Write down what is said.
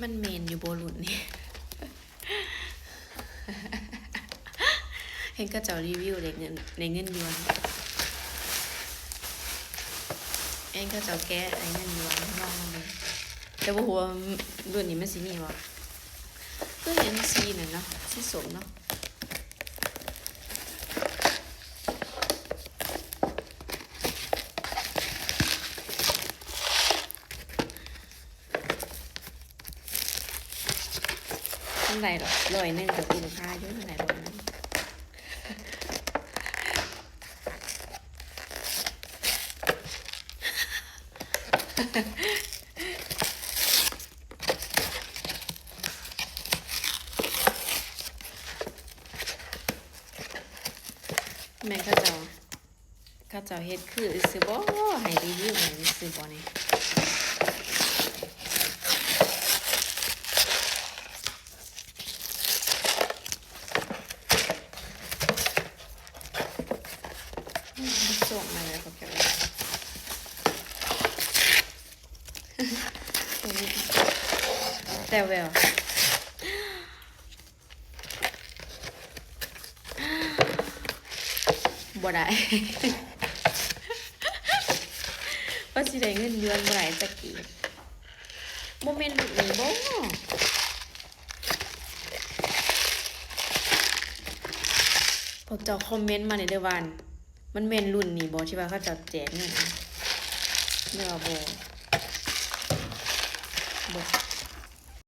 ມັນແມ່ນຢູ່ບໍ່ລຸ້ນນີ້? ເຫັນເຂົາເຈົ້າຣີວິວໄດ້ເງິນ ໄດ້ເງິນຢວນ ເຫັນເຂົາເຈົ້າແກະໄດ້ເງິນຢວນ ລອງມາເບິ່ງ ແຕ່ບໍ່ຮູ້ວ່າລຸ້ນນີ້ມັນຊິມີບໍ່? ຄືເຫັນສີນັ້ນເນາະ ສີສົ້ມເນາະ. ມັນໄດ້ດອກ ຮ້ອຍໜຶ່ງກໍຄຸ້ມຄ່າຢູ່ ມັນໄດ້ຮ້ອຍໜຶ່ງ. ແມ່ນເຂົາເຈົ້າ ເຂົາເຈົ້າເຮັດຄືຊື່ບໍ່? ໃຫ້ຣີວິວໃຫ້ຊື່ບໍ່ນີ້? ສົ່ງມາແລ້ວ ຂອບໃຈ. ແຕ່ແວວ ບໍ່ໄດ້ ວ່າຊິໄດ້ເງິນຢວນບໍ່ໄດ້ຈັກກີບ. ບໍ່ແມ່ນລຸ້ນນີ້ບໍ່? ພວກເຈົ້າຄອມເມັນມາແດ່ເດີວ່າ ມັນແມ່ນລຸ້ນນີ້ບໍ່ ທີ່ວ່າເຂົາເຈົ້າແຈກເງິນ ຫຼືວ່າບໍ່? ບໍ່